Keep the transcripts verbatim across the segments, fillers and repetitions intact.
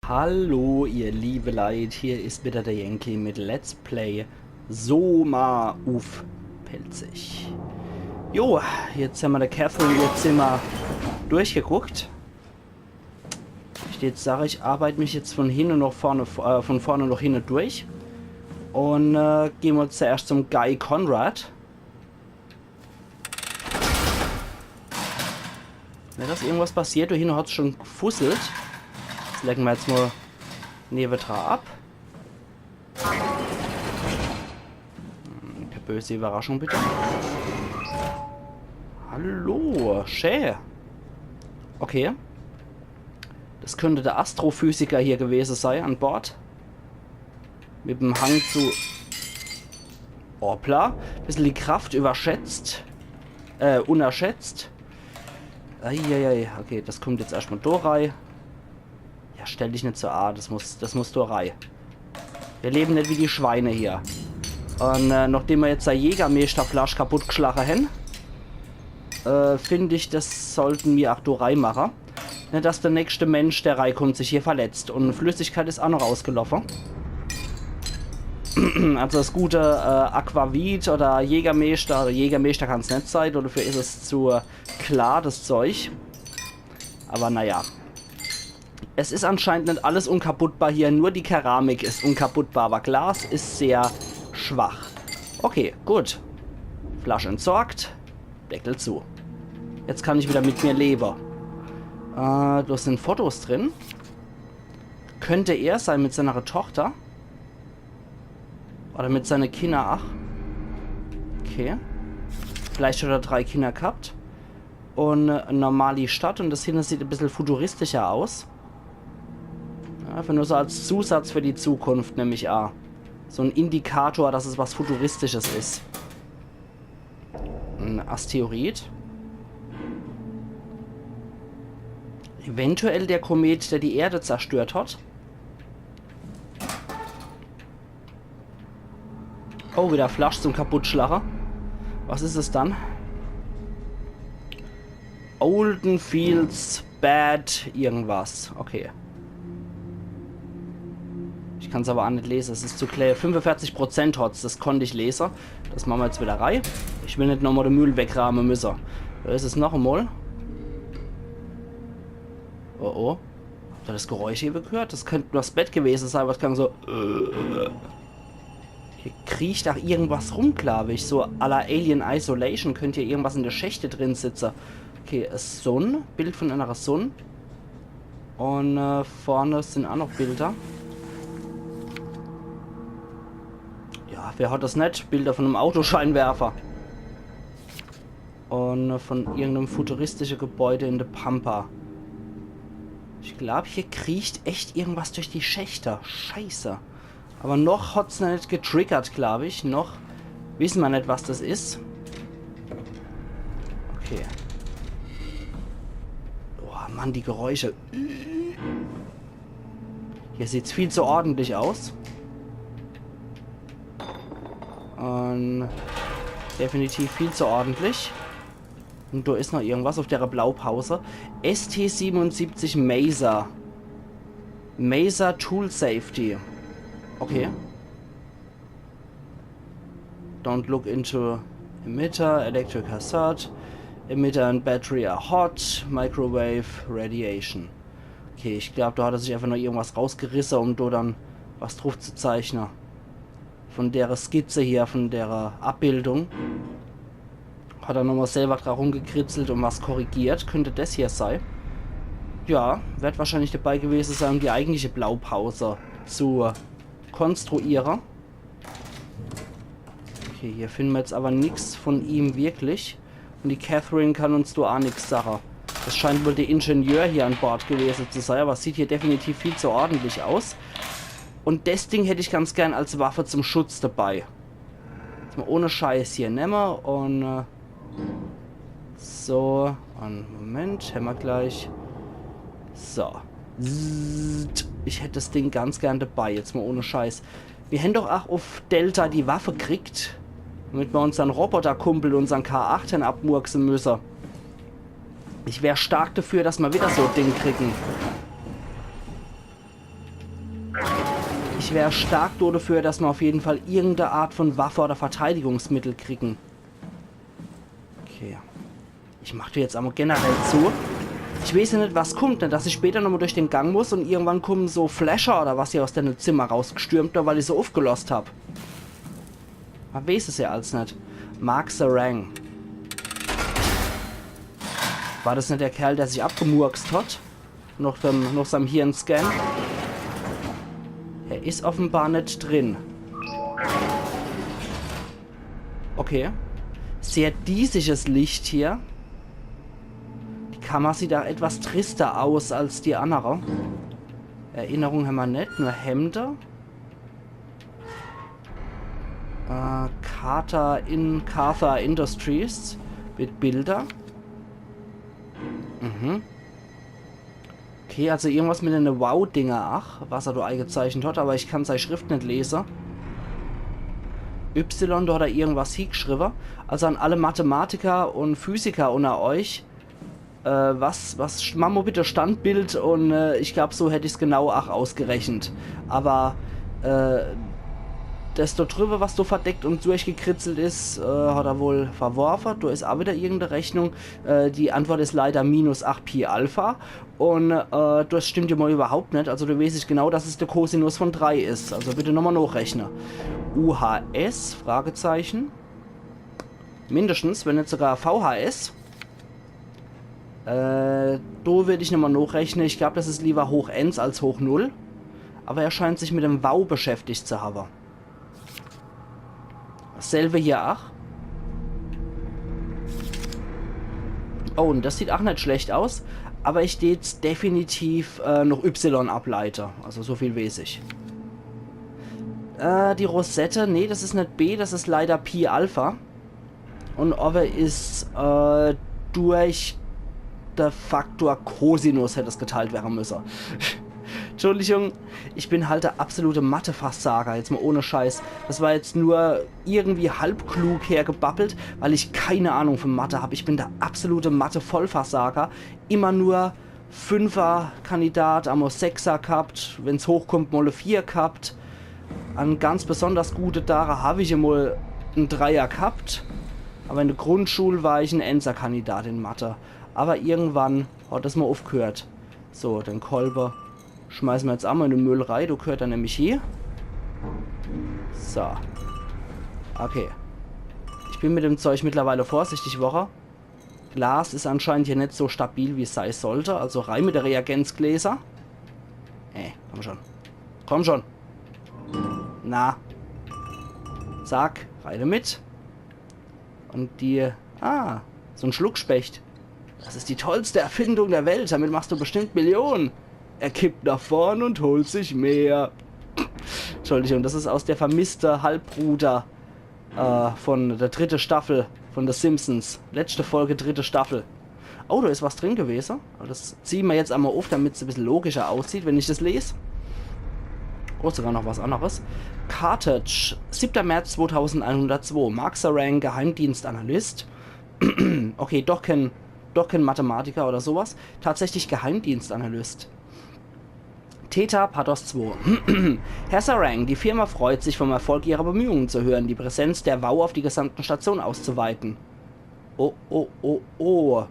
Hallo, ihr liebe Leit, hier is wieder der Yankee mit Let's Play Soma uff Pälzisch. Jo, jetzt hämmer der Catherine ihr Zimmer durchgeguckt. Ich würd jetzt sage, ich arbeit mich jetzt von hinne noch vorne, äh, von vorne noch hinne durch. Un äh, gehn mer zuerscht zum Guy Conrad. Wenn do irgendwas passiert, do hinne hat's schon gefusselt. Des lege mer jetzt mol newedra ab. Hm, kä böse Überraschung, bitte. Hallo, schä. Okay. Des könnt der Astrophysiker hier gewese sei, an Bord. Mit em Hang zu... Hoppla. Bissel die Kraft überschätzt. Äh, unerschätzt. Eieiei, okay, des kommt jetzt erscht mol do rei. Ja, stell dich net so a, des muss, des muss do rei. Mir lebe net wie die Schweine hier. Un äh, nochdem mer jetzt sei Jägermeeschterflasch kaputt gschlache hen, äh, find ich, des sollte mer ach do rei mache. Net, dass der nächschte Mensch, der reikommt, sich hier verletzt. Un Flüssigkeit is ach noch ausgeloffe. Also des gute äh, Aquavit oder Jägermeeschter, oder Jägermeeschter kann's net sei, dodefür is es zu äh, klar, des Zeug. Awwer naja. Es is anscheinend net alles unkaputtbar hier, nur die Keramik is unkaputtbar, awwer Glas is sehr schwach. Okay, gut. Flasch entsorgt. Deckel zu. Jetzt kann ich wieder mit mir lebe. Äh, do sin Fotos drin. Könnt er sei mit seiner Tochter. Oder mit seine Kinner, ach. Okay. Vielleicht hat er drei Kinner gehabt. Un äh, normali Stadt un des hinne sieht e bissel futuristischer aus. Ja, einfach nur so als Zusatz für die Zukunft, nemm ich a. So en Indikator, dass es was Futuristisches is. En Asteroid. Eventuell der Komet, der die Erde zerstört hat. Oh, wieder Flasch zum Kaputtschlache. Was is es dann? Olden Fields Bad irgendwas. Okay. Ich kann's awwer a net lese, es is zu klä. Fünfevierzig Prozent hat's, des konnt ich lese. Des mache mer jetzt wieder rei. Ich will net nochmol de Müll wegrame müsse. Do is es noch emol. Oh oh. Habt er des Geräusch ewe gehört? Des könnt nur des Bett gewese sei, was klang so. Hier kriecht ach irgendwas rum, glaab ich. So à la Alien Isolation könnt hier irgendwas in de Schächte drin sitze. Okay, e Sonn. Bild von ener Sonn. Un äh, vorne sin ach noch Bilder. Ja, wer hat des net? Bilder von em Autoscheinwerfer. Un äh, von irgendem futuristische Gebäude in de Pampa. Ich glaab, hier kriecht echt irgendwas durch die Schächte. Scheiße. Awwer noch hat's noch net getriggert, glaab ich. Noch wisse mer net, was des is. Okay. Oh Mann, die Geräusche. Hier sieht's viel zu ordentlich aus. Un definitiv viel zu ordentlich. Un do is noch irgendwas uff dere Blaupause. S T siebenundsiebzig Maser. Maser Tool Safety. Okay. Don't look into emitter, electric hazard, emitter and battery are hot, microwave radiation. Okay, ich glaab, do hat er sich einfach nur irgendwas rausgerisse, um do dann was druff zu zeichne. Von dere Skizze hier, von dere Abbildung. Hat er nochmol selwer dra rumgekritzelt un was korrigiert. Könnt des hier sei. Ja, werd wahrscheinlich dabei gewese sei, um die eigentliche Blaupause zu konstruiere. Okay, hier finne mer jetzt awwer nix von ihm wirklich. Un die Catherine kann uns do a nix sage. Des scheint wohl de Ingenieur hier an Bord gewese zu sei, awwer es sieht hier definitiv viel zu ordentlich aus. Un des Ding hätt ich ganz gern als Waffe zum Schutz dabei. Jetzt mol ohne Scheiß hier nemme un äh, so. Un Moment, hämmer gleich. So. Zzt. Ich hätt des Ding ganz gern dabei, jetzt mol ohne Scheiß. Mir hän doch ach uff Delta die Waffe kriegt, damit mer unsern Roboterkumpel, unsern K acht hän abmurkse müsse. Ich wär stark dafür, dass mer wieder so e Ding kriegen. Ich wär stark do dafür, dass mer auf jeden Fall irgendeine Art von Waffe oder Verteidigungsmittel kriegen. Okay. Ich mach dir jetzt emol generell zu. Ich weeß ja net, was kummt, ne? Dass ich später nochmol durch den Gang muss und irgendwann kummen so Flasher oder was hier aus dem Zimmer rausgestürmt, nur weil ich so aufgelost hab. Mer weeß es ja als net. Mark Sarang. War das net der Kerl, der sich abgemurkst hat? Noch dem, noch seinem Hirnscan? Er is offenbar net drin. Okay. Sehr diesiges Licht hier. Die Kammer sieht da etwas trister aus als die andere. Erinnerung hämmer net, nur Hemde. Äh, Carter in Carter Industries mit Bilder. Mhm. Okay, also irgendwas mit den Wow-Dinger, ach, was er da eingezeichnet hat, aber ich kann sei Schrift net lese. Y, da hat er irgendwas hiegeschriebe. Also an alle Mathematiker und Physiker unter euch, äh, was, was, mach mol bitte Standbild und, äh, ich glaub, so hätt ich's genau ach ausgerechnet. Aber, äh, das da drüber, was so verdeckt und durchgekritzelt is, äh, hat er wohl verworfe. Da is auch wieder irgendeine Rechnung. Äh, die Antwort is leider minus acht Pi Alpha. Und, äh, das stimmt ja mal überhaupt net. Also da weeß ich genau, dass es der Cosinus von drei is. Also bitte nochmal nachrechnen. U H S, Fragezeichen. Mindestens, wenn net sogar V H S. Äh, do würd ich nochmal nachrechnen. Ich glaub, das is lieber hoch eins als hoch null. Aber er scheint sich mit dem Wow beschäftigt zu haben. Dasselbe hier ach. Oh, und das sieht ach net schlecht aus. Aber ich deet's definitiv, äh, noch Y ableite. Also so viel weeß ich. Äh, die Rosette, nee, das is net B, das is leider Pi Alpha. Und aber is, äh, durch der Faktor Cosinus hätt es geteilt werden müssen. Entschuldigung, ich bin halt der absolute Mathe-Versager, jetzt mal ohne Scheiß. Das war jetzt nur irgendwie halbklug hergebabbelt, weil ich keine Ahnung von Mathe hab. Ich bin der absolute Mathe-Vollversager. Immer nur Fünfer-Kandidat, amol Sechser gehabt, wenn's hochkommt, mol e Vier gehabt. An ganz besonders gute Tage hab ich emol en Dreier gehabt. Aber in der Grundschule war ich en Enser-Kandidat in Mathe. Aber irgendwann hat das mal aufgehört. So, den Kolbe schmeißen wir jetzt einmal in den Müll rein. Du gehört da nämlich hier. So. Okay. Ich bin mit dem Zeug mittlerweile vorsichtig worre. Glas is anscheinend hier net so stabil, wie es sei sollte. Also rein mit der Reagenzgläser. Ey, komm schon. Komm schon. Na. Zack, rein damit. Und die... Ah, so ein Schluckspecht. Das ist die tollste Erfindung der Welt. Damit machst du bestimmt Millionen. Er kippt nach vorn und holt sich mehr. Entschuldigung, das ist aus Der vermisste Halbbruder äh, von der dritte Staffel von The Simpsons. Letzte Folge, dritte Staffel. Oh, da is was drin gewesen. Aber das ziehen wir jetzt einmal auf, damit's ein bisschen logischer aussieht, wenn ich das lese. Oh, sogar noch was anderes. Carthage, siebter März zweitausendeinhundertzwei. Mark Sarang, Geheimdienstanalyst. Okay, doch kein, doch kein Mathematiker oder sowas. Tatsächlich Geheimdienstanalyst. Theta Pathos zwei. Herr Sarang, die Firma freut sich, vom Erfolg Ihrer Bemühungen zu hören, die Präsenz der Wow auf die gesamten Stationen auszuweiten. Oh, oh, oh, oh.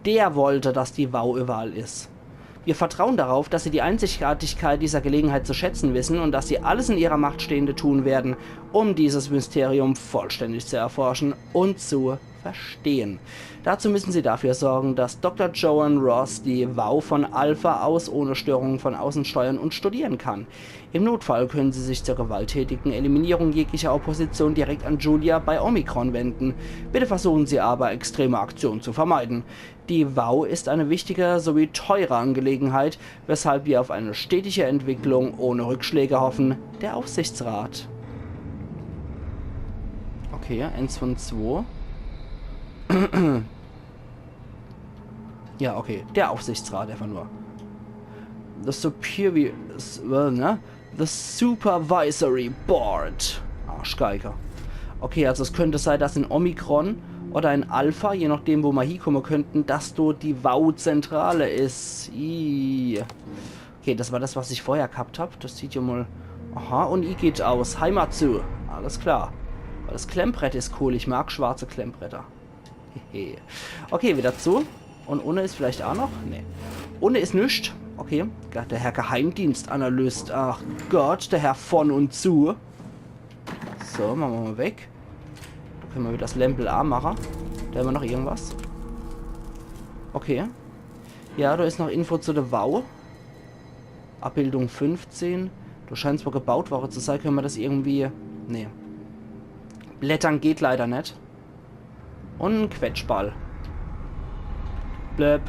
Der wollte, dass die Wow überall ist. Wir vertrauen darauf, dass Sie die Einzigartigkeit dieser Gelegenheit zu schätzen wissen und dass Sie alles in Ihrer Macht Stehende tun werden, um dieses Mysterium vollständig zu erforschen und zu verstehen. Dazu müssen Sie dafür sorgen, dass Doktor Joan Ross die Wow von Alpha aus ohne Störungen von außen steuern und studieren kann. Im Notfall können Sie sich zur gewalttätigen Eliminierung jeglicher Opposition direkt an Julia bei Omikron wenden. Bitte versuchen Sie aber, extreme Aktionen zu vermeiden. Die Wow ist eine wichtige sowie teure Angelegenheit, weshalb wir auf eine stetige Entwicklung ohne Rückschläge hoffen. Der Aufsichtsrat. Okay, eins von zwei. Ja, okay. Der Aufsichtsrat einfach nur. The Superior... s-, äh, ne? The Supervisory Board. Arschgeige. Okay, also es könnte sein, dass in Omikron oder in Alpha, je nachdem, wo wir hiekommen könnten, dass dort die Wow-Zentrale ist. Ih. Okay, das war das, was ich vorher gehabt hab. Das sieht ja mal Aha, un i geht aus. Heimat zu. Alles klar. Weil das Klemmbrett is cool. Ich mag schwarze Klemmbretter. Hehe. Okay, wieder zu. Un unne is vielleicht aa noch? Nee. Unne is nix. Okay. Ge-, der Herr Geheimdienstanalyst. Ach Gott, der Herr von und zu. So, mache mer mal weg. Kenne mer wieder das Lämpel aamache. Do hämmer noch irgendwas. Okay. Ja, do is noch Info zu de Wau. Abbildung fünfzehn. Do scheint's wohl gebaut worre zu sei. Kenne mer das irgendwie... Nee. Blättern geht leider net. Un en Quetschball. Blöp.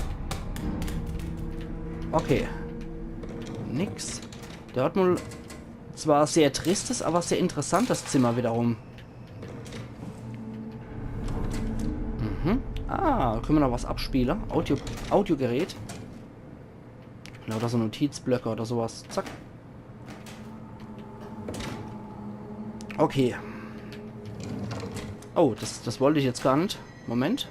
Okay. Nix. Der hat wohl zwar sehr tristes, aber sehr interessantes Zimmer wiederum. Mhm. Ah, kenne mer noch was abspiele. Audio, Audiogerät. Lauter so Notizblöcke oder sowas. Zack. Okay. Oh, das, das wollt ich jetzt gar net. Moment.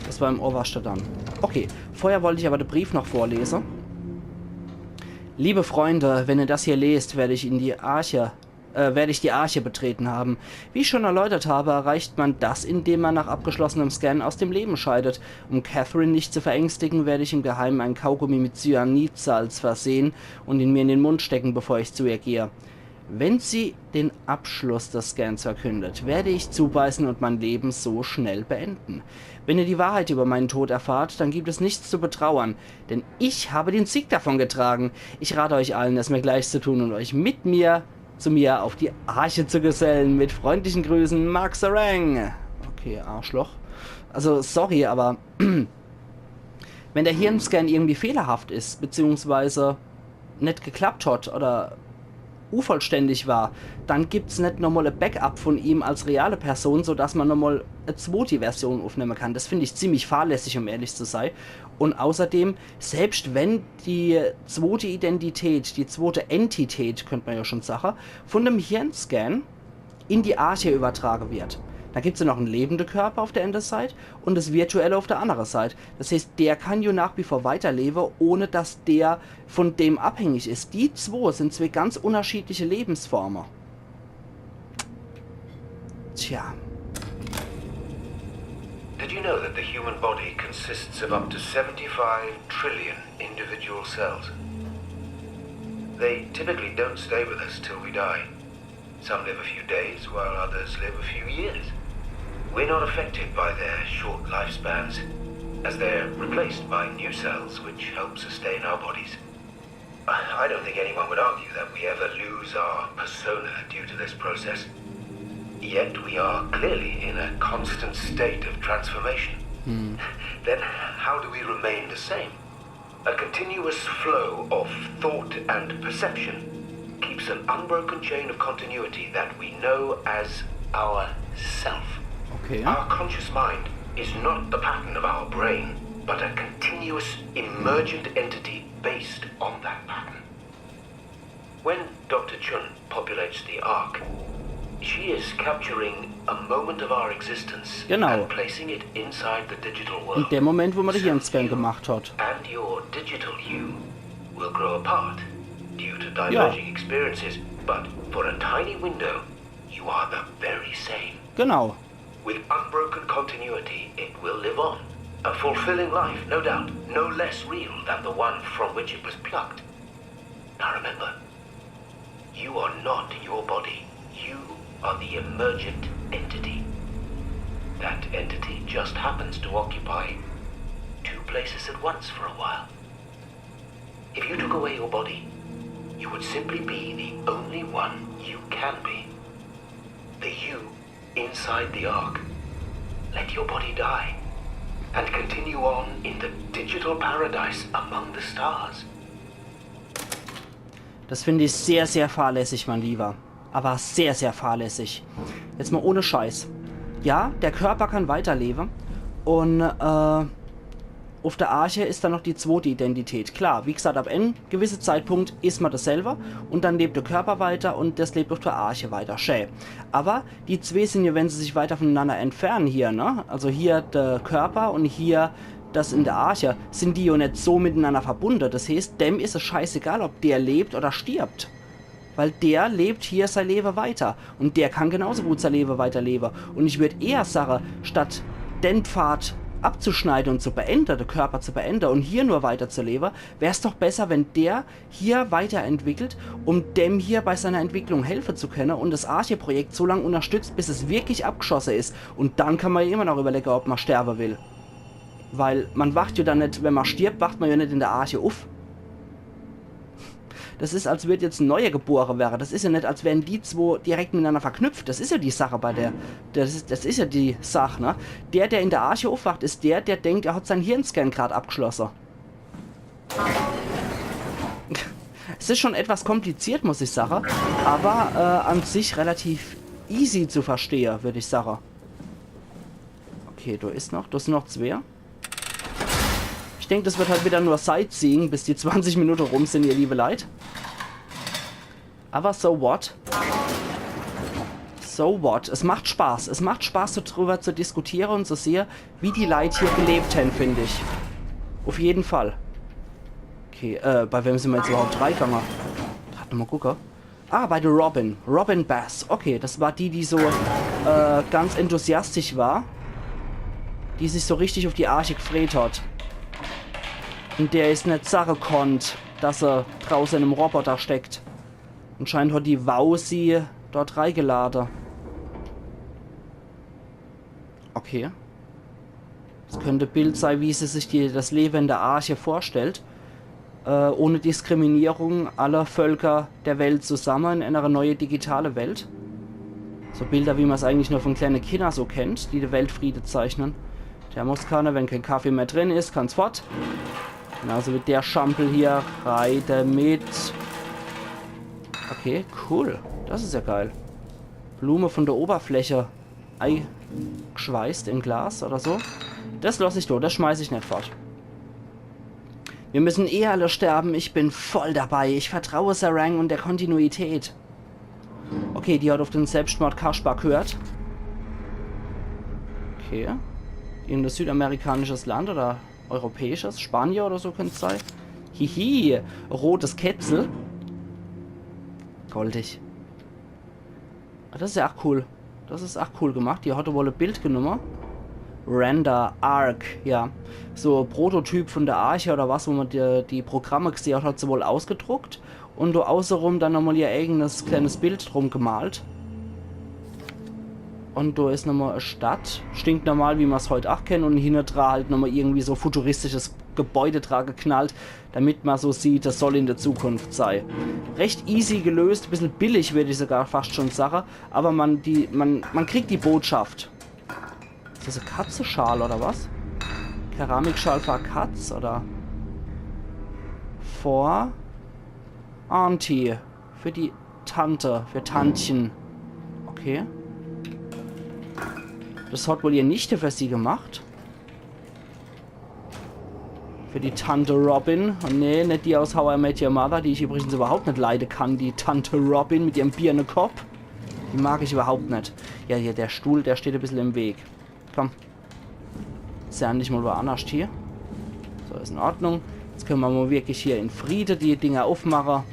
Das war im Oberste dann. Okay, vorher wollt ich aber de Brief noch vorlese. Liebe Freunde, wenn ihr das hier lest, werde ich in die Arche äh, werde ich die Arche betreten haben. Wie ich schon erläutert habe, erreicht man das, indem man nach abgeschlossenem Scan aus dem Leben scheidet. Um Catherine nicht zu verängstigen, werde ich im Geheimen einen Kaugummi mit Cyanidsalz versehen und ihn mir in den Mund stecken, bevor ich zu ihr gehe. Wenn sie den Abschluss des Scans verkündet, werde ich zubeißen und mein Leben so schnell beenden. Wenn ihr die Wahrheit über meinen Tod erfahrt, dann gibt es nichts zu betrauern, denn ich habe den Sieg davongetragen. Ich rate euch allen, es mir gleich zu tun und euch mit mir zu mir auf die Arche zu gesellen. Mit freundlichen Grüßen, Mark Sarang. Okay, Arschloch. Also, sorry, aber wenn der Hirnscan irgendwie fehlerhaft is, beziehungsweise net geklappt hat oder unvollständig war, dann gibt's net nochmal e Backup von ihm als reale Person, sodass man nochmal e zwoti Version aufnehme kann. Das find ich ziemlich fahrlässig, um ehrlich zu sei. Und außerdem, selbst wenn die zwote Identität, die zwote Entität, könnt man ja schon sache, von dem Hirnscan in die Arche übertrage wird. Da gibt's ja noch en lebende Körper auf der eine Seit und das virtuelle auf der andere Seit. Das heißt, der kann ja nach wie vor weiterlebe, ohne dass der von dem abhängig is. Die zwo sind zwee ganz unterschiedliche Lebensforme. Tja. Did you know that the human body consists of up to seventy-five trillion individual cells? They typically don't stay with us till we die. Some live a few days, while others live a few years. We're not affected by their short lifespans, as they're replaced by new cells which help sustain our bodies. I don't think anyone would argue that we ever lose our persona due to this process. Yet we are clearly in a constant state of transformation. Then how do we remain the same? A continuous flow of thought and perception keeps an unbroken chain of continuity that we know as our self. Okay. Our conscious mind is not the pattern of our brain, but a continuous emergent entity based on that pattern. When Doctor Chun populates the Ark, she is capturing a moment of our existence Genau. and placing it inside the digital world. In dem Moment, wo man den Hirnscan gemacht hat. And your digital you will grow apart due to diverging experiences, but for a tiny window, you are the very same. Genau. With unbroken continuity, it will live on. A fulfilling life, no doubt, no less real than the one from which it was plucked. Now remember, you are not your body. You are the emergent entity. That entity just happens to occupy two places at once for a while. If you took away your body, you would simply be the only one you can be. The you inside the Ark. Let your body die and continue on in the digital paradise among the stars. Das find ich sehr, sehr fahrlässig, mein Lieber. Aber sehr, sehr fahrlässig. Jetzt mal ohne Scheiß. Ja, der Körper kann weiterlebe. Und äh, auf der Arche is dann noch die zwote Identität. Klar, wie gesagt, ab en gewisse Zeitpunkt is man derselbe und dann lebt der Körper weiter und das lebt auf der Arche weiter. Schä. Aber die zwee sind ja, wenn sie sich weiter voneinander entfernen hier, ne? Also hier der Körper und hier das in der Arche, sind die ja net so miteinander verbunden. Das heißt, dem is es scheißegal, ob der lebt oder stirbt. Weil der lebt hier sei Lewe weiter. Und der kann genauso gut sei Lewe weiterlewe. Und ich würd eher sage, statt den Pfad abzuschneide und zu beende, de Körper zu beende und hier nur weiterzulewe, wär's doch besser, wenn der hier weiterentwickelt, um dem hier bei seiner Entwicklung helfe zu könne und das Arche-Projekt so lang unterstützt, bis es wirklich abgeschosse is. Und dann kann man ja immer noch überlege, ob man sterbe will. Weil man wacht ja dann net, wenn man stirbt, wacht man ja net in der Arche uff. Das is, als würd jetzt en Neuer gebore wäre. Das is ja net, als wären die zwo direkt miteinander verknüpft. Das is ja die Sache bei der. Das is, das is ja die Sach, ne? Der, der in der Arche uffwacht, is der, der denkt, er hat sein Hirnscan grad abgeschlosse. Es is schon etwas kompliziert, muss ich sage, aber äh, an sich relativ easy zu verstehe, würd ich sage. Okay, do is noch, do sin noch zwee. Ich denk, das wird halt wieder nur Sightseeing, bis die zwanzig Minute rum sin, ihr liebe Leit. Aber so what? So what? Es macht Spaß. Es macht Spaß, so drüber zu diskutiere und zu sehe, wie die Leit hier gelebt hän, find ich. Auf jeden Fall. Okay, äh, bei wem sin wir jetzt überhaupt reigange? Grad nochmal gucke. Ah, bei der Robin. Robin Bass. Okay, das war die, die so äh, ganz enthusiastisch war. Die sich so richtig auf die Arche gefreet hat. Und der is net sage konnt, dass er drauße in em Roboter steckt. Anscheinend hat die Wau sie dort reigelade. Okay. Es könnt e Bild sei, wie sie sich die, das Lewe in der Arche vorstellt. Äh, ohne Diskriminierung aller Völker der Welt zusammen in eine neue digitale Welt. So Bilder, wie man's eigentlich nur von kleine Kinder so kennt, die de Weltfriede zeichnen. Thermoskanne, wenn kein Kaffee mehr drin is, kann's fort. Genauso wie der Schampel hier. Rei demit. Okay, cool. Das is ja geil. Blume von der Oberfläche. Eigeschweißt in Glas oder so. Das lass ich do, das schmeiß ich net fort. Wir müssen eh alle sterben, ich bin voll dabei. Ich vertraue Sarang und der Kontinuität. Okay, die hat auf den Selbstmord Kaspar gehört. Okay. Irgendein südamerikanisches Land oder europäisches? Spanier oder so könnt's sei. Hihi, rotes Kätzel. Goldig. Ah, das is ja ach cool. Das is ach cool gemacht. Die hat wohl e Bild genumme. Render Arc, ja. So Prototyp von der Arche oder was, wo man die, die Programme gesehen hat, hat sie wohl ausgedruckt. Und do außerum dann nochmal ihr eigenes kleines Bild drum gemalt. Und do is nochmal e Stadt. Stinknormal, wie man's heut ach kennt. Und hinnedra halt nochmal irgendwie so futuristisches Gebäude dra geknallt, damit man so sieht, das soll in der Zukunft sei. Recht easy gelöst, e bissel billig, würd ich sogar fast schon sage. Aber man, die, man, man kriegt die Botschaft. Is das e Katzeschal oder was? Keramikschal für e Katz oder? For Auntie. Für die Tante, für Tantchen. Okay. Das hat wohl ihr Nichte für sie gemacht. Für die Tante Robin. Und nee, net die aus How I Met Your Mother, die ich übrigens überhaupt net leide kann, die Tante Robin mit ihrem Birnekopp. Die mag ich überhaupt net. Ja, hier, der Stuhl, der steht e bissel im Weg. Komm. Ist ja endlich mal woanders hier. So, is in Ordnung. Jetzt können wir mal wirklich hier in Friede die Dinger aufmachen.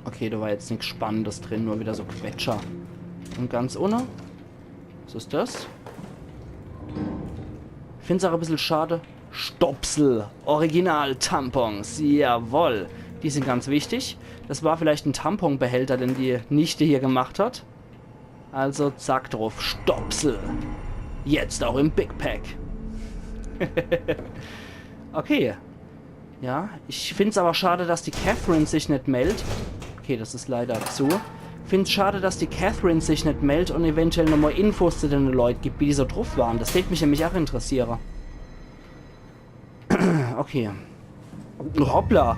Okay, da war jetzt nix Spannendes drin, nur wieder so Quetscher. Und ganz unne. Was is das? Find's auch e bissel schade. Stopsel. Original-Tampons. Jawoll. Die sind ganz wichtig. Das war vielleicht en Tamponbehälter, den die Nichte hier gemacht hat. Also zack drauf. Stopsel. Jetzt auch im Big Pack. Okay. Ja, ich find's aber schade, dass die Catherine sich net meldet. Okay, das is leider zu. Find's schade, dass die Catherine sich net meldet und eventuell nochmal Infos zu den Leuten gibt, wie die so drauf waren. Das tät mich nämlich auch interessieren. Okay. Hoppla.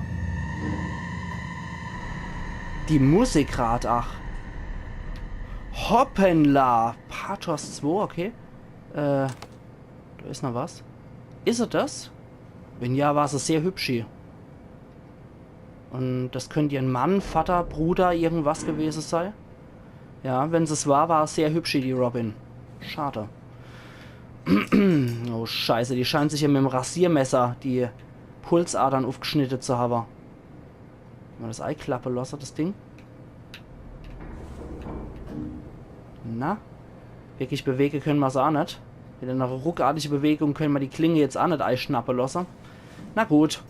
Die Musik grad, ach. Hoppala. Pathos zwei, okay. Äh, da is noch was. Is er das? Wenn ja, war sie sehr hübsch hier. Und das könnt ihr Mann, Vater, Bruder, irgendwas gewesen sei. Ja, wenn es war, war es sehr hübsch, die Robin. Schade. Oh Scheiße, die scheint sich ja mit dem Rasiermesser die Pulsadern aufgeschnitten zu haben. Wenn ma das eiklappe losse, das Ding. Na? Wirklich bewege könne ma's aa net. Mit einer ruckartigen Bewegung könne ma die Klinge jetzt aa net eischnappe losse. Na gut.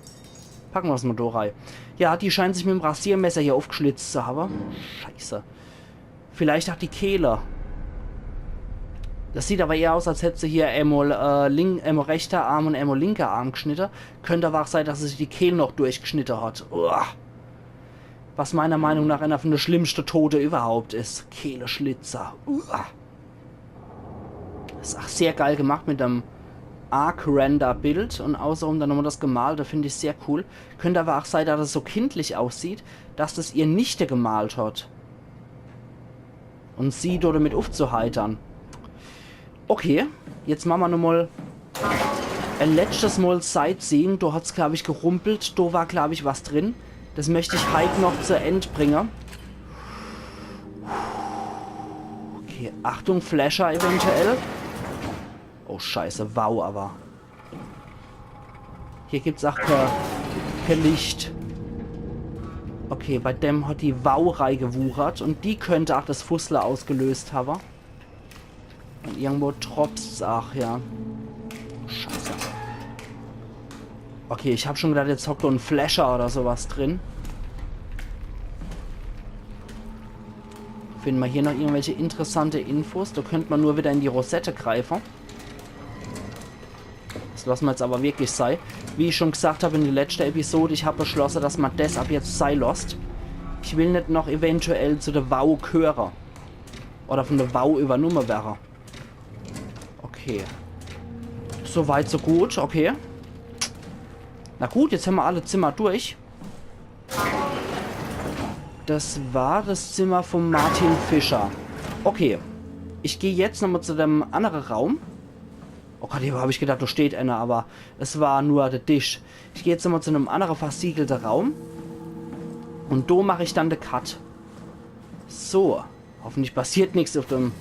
Packe ma's mol do rei. Ja, die scheint sich mit dem Rasiermesser hier aufgeschlitzt zu habe. Scheiße. Vielleicht aa die Kehle. Das sieht aber eher aus, als hätt se hier emol, äh, link-, emol rechter Arm und emol linker Arm geschnitte. Könnt aber aa sei, dass se sich die Kehle noch durchgeschnitte hat. Uah. Was meiner Meinung nach einer von de schlimmste Tode überhaupt is. Kehleschlitzer. Uah. Is aa sehr geil gemacht mit dem Arc-Render-Bild und außerum dann nochmal das Gemalte, find ich sehr cool. Könnt aber aa sei, dass es so kindlich aussieht, dass das ihr Nichte gemalt hat. Und sie do damit aufzuheitern. Okay, jetzt mache ma nochmal ein letztes Mal Sightseeing. Do hat's, glaub ich, gerumpelt. Do war, glaub ich, was drin. Das möcht ich heit noch zu End bringe. Okay, Achtung, Flasher eventuell. Oh, scheiße, wow, aber. Hier gibt's aa ke-, ke Licht. Okay, bei dem hat die Wow reigewuchert und die könnt aa das Fussle ausgelöst habe. Und irgendwo tropft's aa, ja. Scheiße. Okay, ich hab schon gedacht, jetzt hockt do en Flasher oder sowas drin. Find ma hier noch irgendwelche interessante Infos? Do könnt ma nur wieder in die Rosette greife. Das losse ma jetzt aber wirklich sei. Wie ich schon gesagt hab in der letzten Episode, ich hab beschlosse, dass ma das ab jetzt sei losst. Ich will net noch eventuell zu de Wow gehöre. Oder von de Wow übernumme wäre. Okay. So weit, so gut. Okay. Na gut, jetzt hämmer alle Zimmer durch. Das war das Zimmer von Martin Fischer. Okay. Ich geh jetzt nochmal zu dem andere Raum. Oh Gott, hier hab ich gedacht, do steht einer, aber es war nur der Tisch. Ich geh jetzt nochmal zu einem andere versiegelte Raum. Und do mach ich dann de Cut. So. Hoffentlich passiert nix auf dem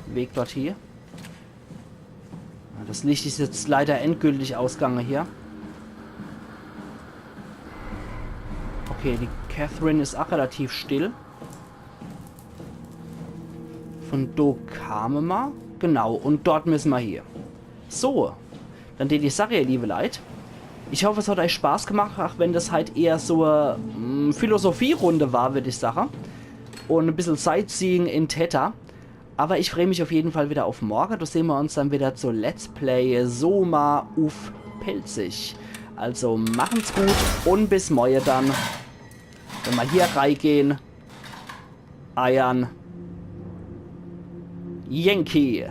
Weg dorthie. Ja, das Licht is jetzt leider endgültig ausgange hier. Okay, die Catherine is ach relativ still. Von do kame ma. Genau, und dort müsse ma hier. So, dann tät ich sage, ihr liebe Leit, ich hoff, es hat euch Spaß gemacht, ach wenn das halt eher so e mm, Philosophierunde war, würd ich sage. Und e bissel Sightseeing in Theta. Aber ich freu mich auf jeden Fall wieder auf morge. Do sehn ma uns dann wieder zu Let's Play Soma uff Pälzisch. Also machen's gut und bis morge dann. Wenn ma hier reigehn. Eiern Yankee.